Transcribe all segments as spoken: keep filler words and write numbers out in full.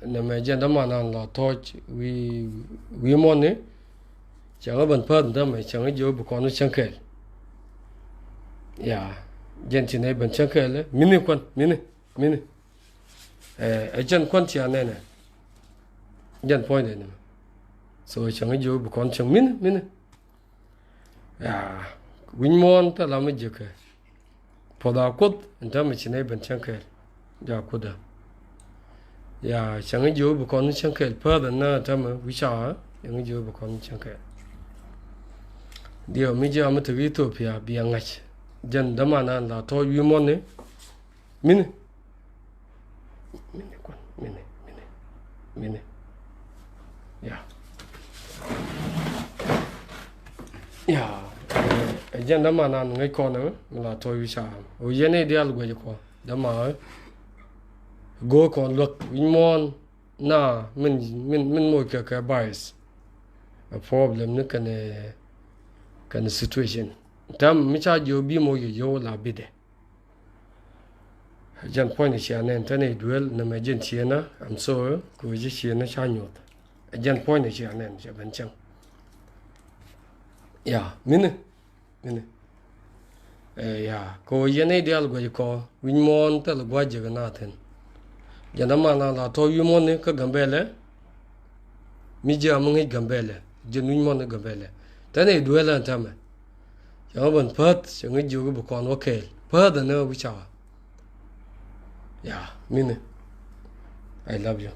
nɛmɛ jɛn dämanan la tɔ̱ɔ̱c wi̱i̱, wi̱i̱ muɔ̱ɔ̱ni. Cäŋ ɛ ben päth in täämɛ, cäŋ ɛ jiök bi kɔn wä cäŋ kɛɛl. Ya, jɛn ci nɛy ben cäŋ kɛɛl, mini kuan, mini, mini. Ɛ, ɛ jɛn kuan cia nɛnɛ. Jɛn puɔ̱nydɛ nɛmɛ. So cäŋ ɛ jiök bi kɔn cäŋ, mini, mini. Ya, wi̱c muɔ̱ɔ̱n thilɛ mi jiäkɛ. Puɔth a Kuoth in täämɛ ci nɛy ben cäŋ kɛɛl. Ja Kuothda. Ya, cäŋ jiök bi kɔn cäŋ kɛɛl päth in täämɛ wi̱c ca, cäŋ jiök bi kɔn cäŋ kɛɛl. Diɛw mi ji̱ a mi tek Ethiopia bia ŋa̱c. Jɛn dämanan la tɔ̱ɔ̱c wi̱i̱ muɔ̱ɔ̱ni. Mini. Mini kuan, mini, mini, mini. Ya. Ya. Ɛ jɛn dämanan ŋäc kɔn ɛ mi la tɔ̱ɔ̱c wi̱c ca. Ɣöö yɛn i̱ diaal guɛc kɔn däma ɛ. Go̱o̱r kɔn luäk wi̱c muɔ̱ɔ̱n na min, min, min moc kɛ kɛ bias. A problem ni kɛnɛ, kɛnɛ situation. Täämɛ mi ca jiök bi moc kɛ yio̱w la bitdɛ. Jɛn puɔ̱ny ni cia nɛn tɛn i̱ duel nɛmɛ jɛn ciënä, I'm sorry, kɛ ɣöö ji̱ ciënä ca nyuɔth. Jɛn puɔ̱ny ni cia nɛn cɛ ben cäŋ. Ya, mini, mini. Ɛ, ya, kɛ ɣöö yɛn i̱ diaal guɛc kɔ, wi̱c muɔ̱ɔ̱n thil gua̱c jiäk na thi̱n. Jɛn dämanan la tɔ̱ɔ̱c wi̱i̱ muɔ̱ɔ̱ni kä Gambɛlɛ. Mi ji̱ a mi ŋäc Gambɛlɛ, jɛn wi̱c muɔ̱ɔ̱ni Gambɛlɛ. Tɛn i̱ duel ɛn täämɛ. Cɛ ɣä ben päth, cɛ ŋäc jiök bi kɔn wä kɛɛl. Päth ɛn ɛ wi̱c ca. Ya, mini. I love you.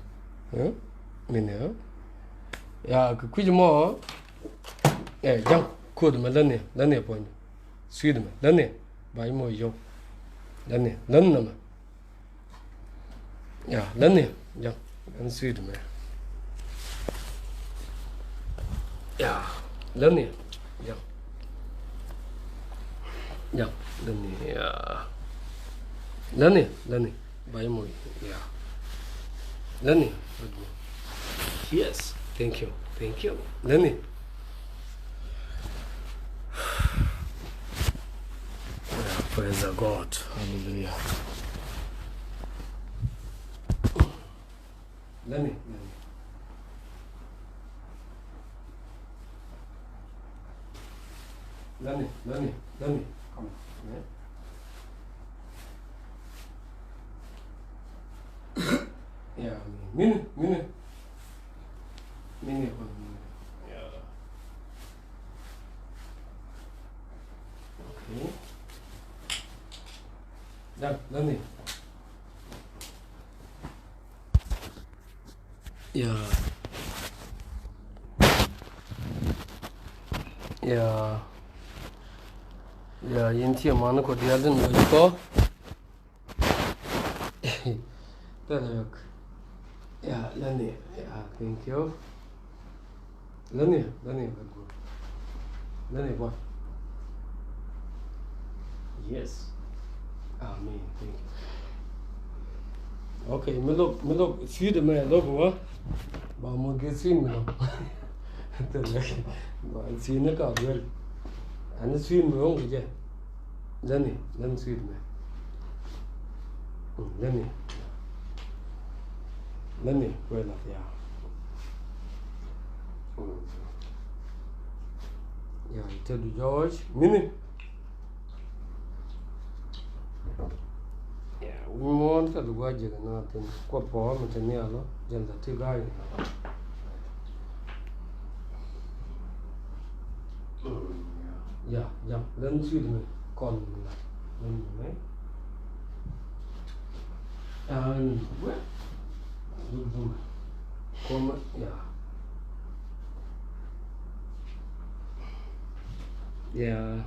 Ɛ? Mini, ɛ? Ya, kɛ kui̱c mɔ. Ɛ, ja̱ŋ, kuoth mɛ lätni, lätni puɔ̱ny. Sweet mɛ, lätni. Ba imɔ yio̱w. Lätni, lätni mɛ. Ya, lätni, ja̱ŋ, län sweet mɛ. Ya, lätni, ja̱ŋ. Ja̱ŋ, lätni, ya. Lätni, lätni, ba imɔ, ya. Lätni, lätni. Yes, thank you, thank you. Lätni. Yeah, praise the God. Hallelujah. Lätni, lätni. Lätni, lätni, lätni. Come on. Yeah. Yeah, mini, mini. Mini, mini. Yeah. Okay. Done, done. Yeah. Yeah. Yeah, yɛn ciɛ man kɔ diaal tin gɔc kɔ. Thank you. Yeah, lätni. Yeah, thank you. Lätni, lätni, very good. Lätni, boy. Yes. Amen. Thank you. Okay, mi look, mi look, sweet mɛ look wa. Ba mo get sweet mi look. Thank you. Ba sweet ni ka duel. Ani sweet mi ong kɛ jɛ. Lätni, lätni sweet mɛ. Mm, lätni. Lätni kuɛ lath ya. Mm. Ya, ite du George. Mini. Ya, wi̱i̱ muɔ̱ɔ̱n kɛ lugua jek na thin. Kuɔth pɔ̱ɔ̱ mi te nialɔ. Jɛn la ti ga̱a̱c. Ya, ya, län sweet mi kɔn mi la. Län mi mɛ. Ya, län mi wɛ. Län mi mɛ. Kɔn mi, ya. Ya.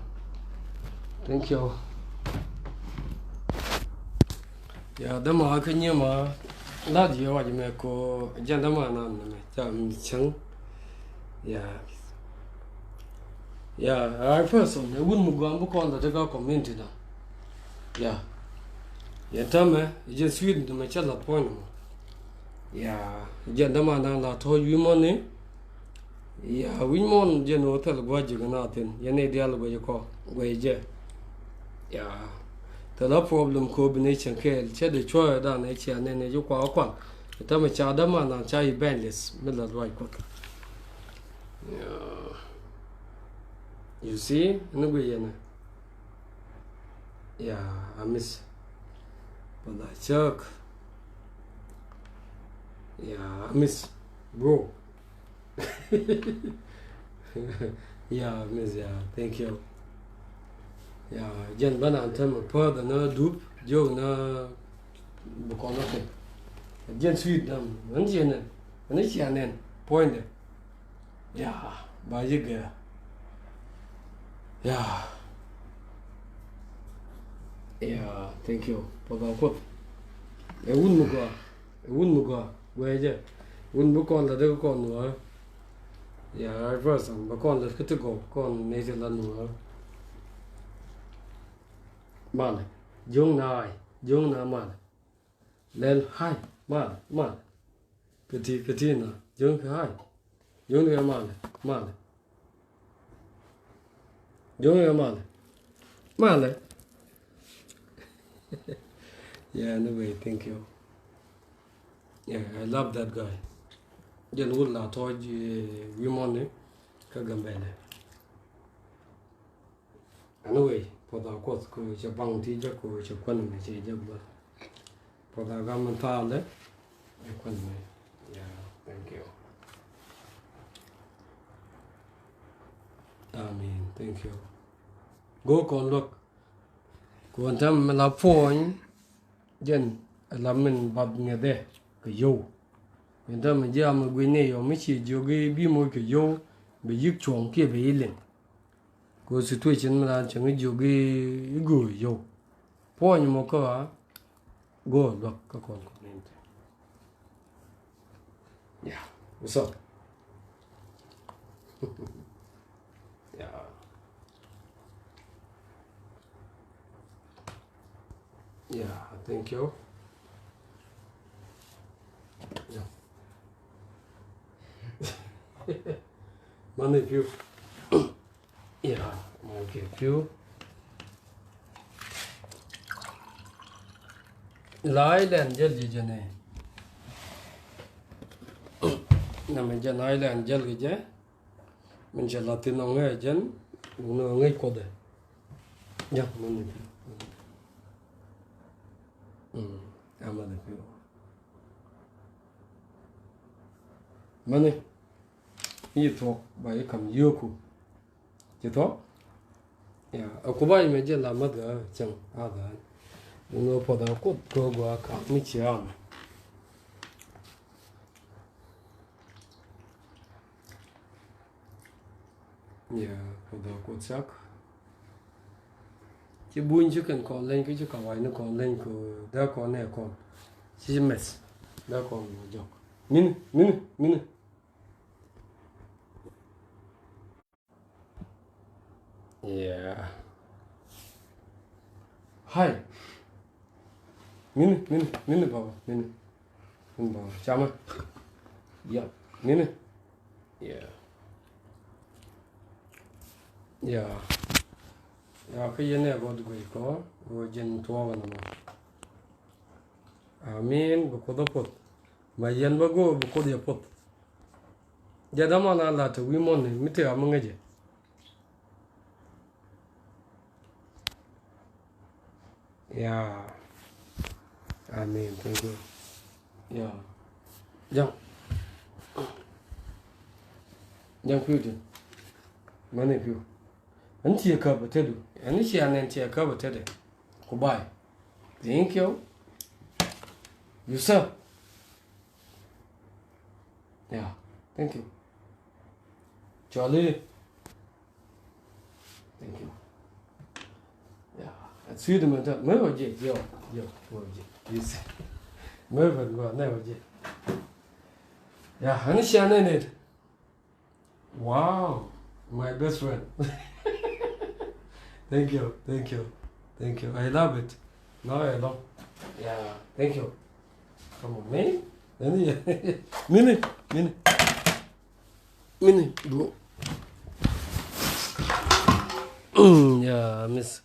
Thank you. Ya, däma kä nyiema lat yɛ wac mɛ ko jɛn däma nan mɛ ca mi cäŋ. Ya. Ya, a person ɛ wun mi guam bi kɔn dɔ ti ka community dɔ. Ya. Yɛn tämɛ jɛn sweet dämɛ cä la puɔ̱ny mɔ. Ya, jɛn däma nan la tɔ̱ wi̱i̱ mɔni. Ya, wi̱c muɔ̱ɔ̱n jɛn ɣöö thil gua̱c ji̱ kɛ na thi̱n, yɛn i̱ diaal gua̱c kɔ, gua̱c jɛ. Ya, thil a problem kɔ bi ni cieŋ kɛɛl, cɛ dee cuɔ̱ɔ̱c dan ɛ cia nɛn ɛ ji̱ kua kual. Täämɛ ca däman an ca evangelist mi la luac Kuɔth. Yeah. You see? Ni gui yɛn ɛ. Yeah, I miss. But I check. Yeah, I miss. Bro. Yeah, I miss, yeah. Thank you. Yeah, jɛn bä na täämɛ päth na dup, jiök na bi kɔn na piny. Jɛn sweet dam, ɣän ciɛ nɛn, ɣän ciɛ nɛn, puɔ̱nydɛ. Yeah, ba yi gɛ. Yeah. Yeah, thank you. Puɔth a Kuoth. Ɛ wun mi gɔaa, ɛ wun mi gɔaa, guɛ jɛ. Wun bi kɔn la dee kɔn wä. Yeah, right person, bi kɔn la kä ti gɔw, kɔn ne ti la nu wä. Malɛ, jiöŋ na ai, jiöŋ na malɛ. Lɛl hai, malɛ, malɛ. Kä ti, kä ti na, jiöŋ kɛ hai. Jiöŋ kɛ malɛ, malɛ. Jiöŋ kɛ malɛ. Malɛ. Yeah, anyway, thank you. Yeah, I love that guy. Jɛn wut la tɔ̱, eh, wi̱i̱ mɔni kä Gambɛlɛ. Anyway, puɔth a Kuoth kɛ cɛ baŋ ti jɛ kɛ cɛ kuan mi cɛ jɛ bä. Puɔth a gam mi thaal dɛ cɛ kuan mi. Yeah, thank you. Amen. Thank you. Go̱o̱r kɔn luäk. Kɛ ɣän täämɛ mi la puɔ̱ny jɛn ɛ la min bath ŋäthɛ kɛ yio̱w. Ɣän täämɛ ji̱ amɛ guic ni yɔ mi ci jiök i̱ bi moc kɛ yio̱w bɛ yi̱k cuɔ̱ɔ̱ŋ kiɛ bɛ yi̱k liŋ. Kɛ situation mi la cäŋ i̱ jiök i̱ göö yio̱w. Puɔ̱ny mɔ kä ɣä go̱o̱r luäk kä kɔn community. Yeah, what's up? Yeah. Yeah, thank you. Yeah. Mani piu. Yeah, okay, piu. Lai lɛn jäl ji̱ jɛ nɛ. Nɛ mɛ jɛ lai lɛn jäl kɛ jɛ. Min cɛ la thin ɔ ŋäc jɛn, wun ɔ ŋäc Kuɔth ɛ. Jɛ mani piu. Mm, a mani piu. Mani, i̱ thuɔ̱k ba i̱ kam yio̱o̱ku. Ci thuɔ̱k? Ya, a ku ba imɛ jɛ la math ɣä cäŋ a dhan. Wun ɣä puɔth a Kuoth kɛ gua ka mi ci am. Ya, puɔth a Kuoth cak. Ci buny ci kɛn kɔn leny, ki ci kawacni kɔn leny, kɛ dee kɔn nɛ kɔn. Ci mɛth dee kɔn jɔk. Mini, mini, mini. Yeah. Hi. Mini, mini, mini baba, mini. Mini baba, cama. Yeah. Mini. Yeah. Yeah. Yeah, kä yɛn ɛ gɔt guic kɔ, wä jɛn tuɔɔk nɔmɔ. Amin, bi Kuoth ɛ puɔth. Ma yɛn bä go̱o̱r bi Kuoth yɛ puɔth. Jɛ däman a la te wi̱i̱ mɔni mi te a mi ŋäcɛ. Yeah. Amen. Thank you. Yeah. Jaŋ. Jaŋ pi̱w ti. Mani pi̱w. Ɛn ciɛ käp ɛ tetdu. Ɛn ciɛ nɛn ciɛ käp ɛ tetdɛ. Ku bay. Thank you. You sir. Yeah, thank you. Charlie. Thank you. Yeah, it's sweet man. Mɛ wä jɛ, jɛ, jɛ, wä jɛ. Yes. Mɛ wä jɛ, mɛ wä jɛ. Yeah, ani cia nɛ nɛ. Wow, my best friend. Thank you, thank you, thank you. I love it. Now I love. Yeah, thank you. Come on, man. Mini, mini, mini, mini, bro. Mm, yeah, I miss.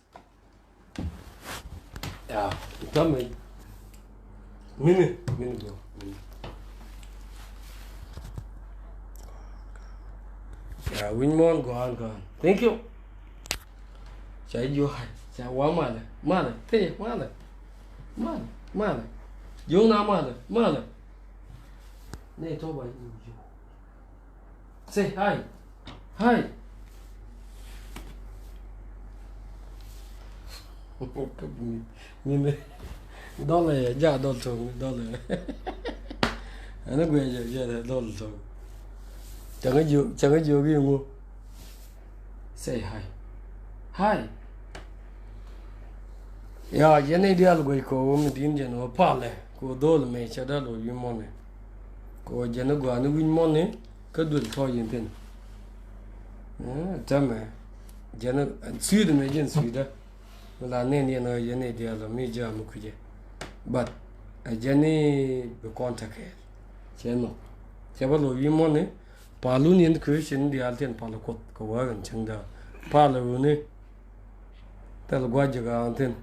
Yeah, come in. Mini, mini, bro. Mini. Wi̱ny muɔ̱ɔ̱n gɔ̱a̱n gɔ̱a̱n. Thank you. Ca jiök, ca wa malɛ, malɛ, thie, malɛ. Malɛ, malɛ. Jiök na malɛ, malɛ. Nɛ tɔ̱ ba jiök. Say hi. Hi. Min dɔlɛ yɛ ja dɔl tɔŋ dɔlɛ. Ɛn guɛ jɛ jɛ dɔl tɔŋ. Cɛ ŋa jiök, cɛ ŋa jiök i̱ ŋu. Say hi. Hi. Ya, jɛn i̱ diaal guec kɛ ɣöö mi di̱i̱n jɛn ɣöö palɛ kɛ ɣöö dho̱o̱l mëë cɛ dee lo̱c wi̱i̱ muɔ̱ni. Kɛ ɣöö jɛn i̱ gɔaa ni wi̱i̱ muɔ̱ni kä duël tɔ̱ yɛn thi̱n. Ɛ, täämɛ jɛn i̱, ɛ, sweet mëë jɛn sweet ɛ. Mi la nɛn yɛn ɣöö jɛn i̱ diaal ɔ mi jɛ a mi kui̱cɛ. But ɛ jɛn i̱ bi kɔn tekɛɛl. Cɛ nhɔk. Cɛ bä lo̱c wi̱i̱ muɔ̱ni. Palun yɛn Christian diaal tin pal Kuoth kɛ wee kɛn cieŋ da̱a̱n. Pal wuni. Thil gua̱c ji̱ ɣa̱a̱ŋ thi̱n.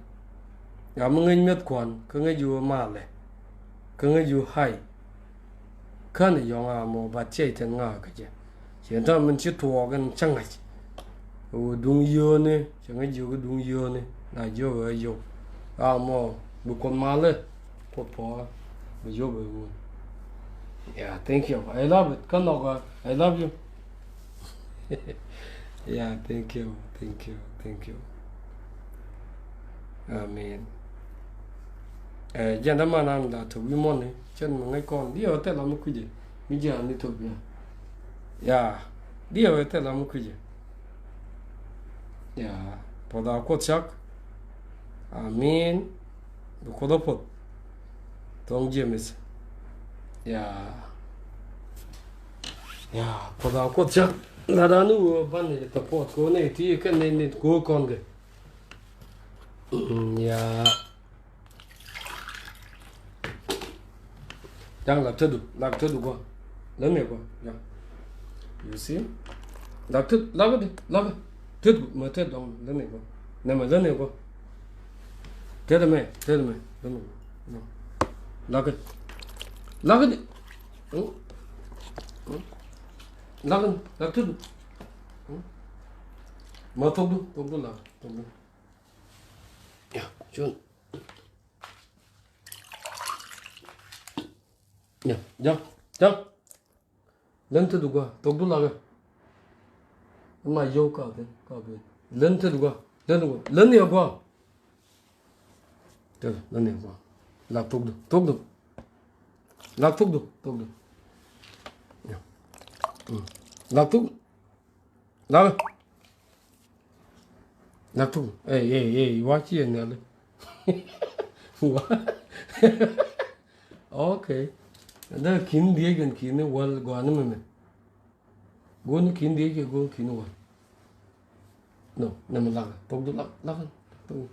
Ya mi ŋäc mi̱eth kuan kä ŋäc ji̱ wä malɛ. Kä ŋäc ji̱ wä hi. Kän i̱ yɔ̱ŋ a mɔ bat ciɛc thi̱n ŋa̱a̱ kä jɛ. Ciɛ ta̱a̱ min ci tuɔɔk in cä ŋa̱c. Kɛ wä duŋ yio̱o̱ni, cɛ ŋäc jiök i̱ duŋ yio̱o̱ni. La jiök ɛ jiök. A mɔ bi Kuoth malɛ. Kuoth puɔ̱ɔ̱r. Bi jiök ɛ ŋun. Yeah, thank you. I love it. Kä nhɔk ɛ, I love you. Yeah, thank you, thank you, thank you. Amen. Ɛ, jɛn däman an la te wi̱i̱ muɔ̱ni, cɛn mi ŋäc kɔn, diɛw ɛ thil ram mi kui̱cɛ, mi ji̱ an Ethiopia. Ya, diɛw ɛ thil ram mi kui̱cɛ. Ya, puɔth a Kuoth cak. Amen. Bi Kuoth ɛ puɔth. Thɔŋ James. Ya. Ya, puɔth a Kuoth cak. La dan ni wee ban ni support ko ni ti kɛn ni ni ko kɔn kɛ. Mm, ya. Ja̱ŋ lak tetdu, lak tetdu gua̱. Lät ni gua̱, ja̱ŋ. You see? Lak tet, lak di, lak tet, ma tet dɔŋ, lät ni gua̱. Nɛ ma lät ni gua̱. Tet mɛ, tet mɛ, lät ni gua̱. Lak di. Lak di. Mm. Mm. Lak di, lak tetdu. Mm. Ma thokdu, thokdu lak, thokdu. Ya, cun. Ya, ja̱ŋ, ja̱ŋ. Län tetdu gua̱, thokdu lakɛ. Ma yio̱w ka ben, ka ben. Län tetdu gua̱, län gua̱, län ni gua̱. Tɛ, län ni gua̱. Lak thokdu, thokdu. Lak thokdu, thokdu. Ya. Mm. Lak thokdu. Lak. Lak thok. Ey, ey, ey, wa ci ɛ nhiali. Wa. Okay. Dee ki̱n dhiec kɛn ki̱n wäl gɔaa ni mɛmɛ. Go̱o̱n ki̱n dhiec kɛ go̱o̱n ki̱n wäl. No, nɛmɛ lak. Thokdu lak, lak. Thok.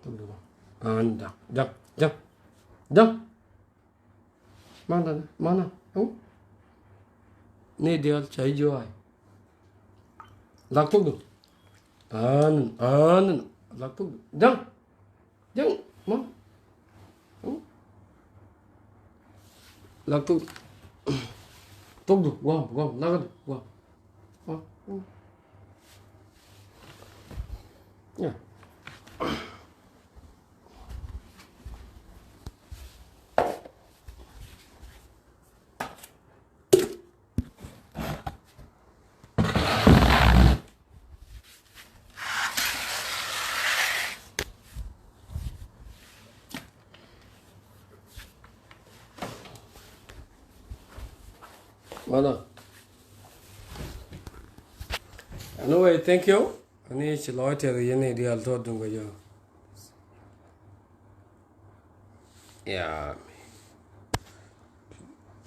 Thokdu lak. An dak, dak, dak. Dak. Mana, mana. Hu? Ni dial cai juai. Lak thokdu. An, an. Lak thokdu. Ja̱ŋ. Ja̱ŋ. Ma. Hu? Lak thok. Thokdu. Guam, guam. Lak du. Guam. Guam. Hu? Ya. Mana. Anyway, thank you. Ani ci lɔc tɛth yɛn i̱ diaal tɔt duŋ kɛ jɔ. Ya.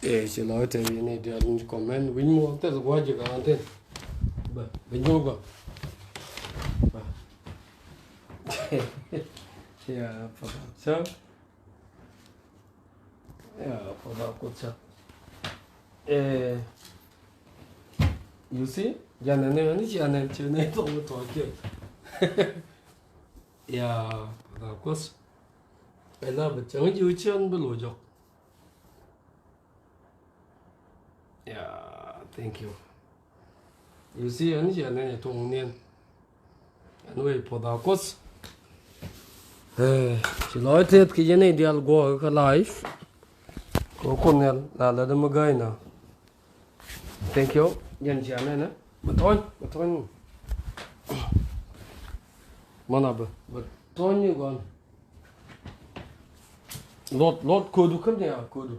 Ɛ, ci lɔc tɛth yɛn i̱ diaal ni comment wi̱ny muɔth tɛth gua̱c ji̱ ka̱n thin. Bä, bä nyuɔk bä. Bä. Ya, papa. So, ya, papa, kuth cä. Ɛ, you see? Janɛ ni, ni ci anɛ, ci anɛ tɔk mi tɔk kiɛ. Ya, papa, kuth. I love it. Cäŋ ji̱ wi̱c cän bi lo̱c jɔk. Yeah, thank you. You see, ɛn cɛ nɛn cɛ tuɔŋ niɛn. Ɛn wee puɔth a kuoth. Eh, ci lɔc teth kɛ yɛn i̱ dial guɔ kä live. Kɛ kun nhial la la dämä gäi na. Thank you. Yɛn cia nɛnɛ. Bä thɔny, bä thɔny. Mana bä, bä thɔny ni gɔn. Lot, lot kodu kä ni a kodu.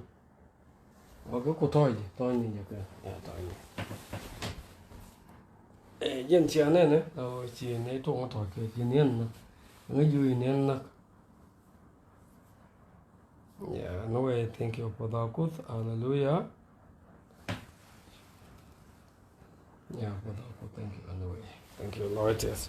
Bä kɛ ku thɔny di, thɔny ni jɛ kɛ. Ya thɔny ni. Eh, yɛn cia nɛnɛ. Ɔ, ci ni tuɔŋ thɔny kɛ, ci ni ɛn na. Ŋä ju ni ɛn na. Yeah, anyway, thank you for the good. Hallelujah. Yeah, for the good, thank you. Anyway, thank you, Lord. Yes.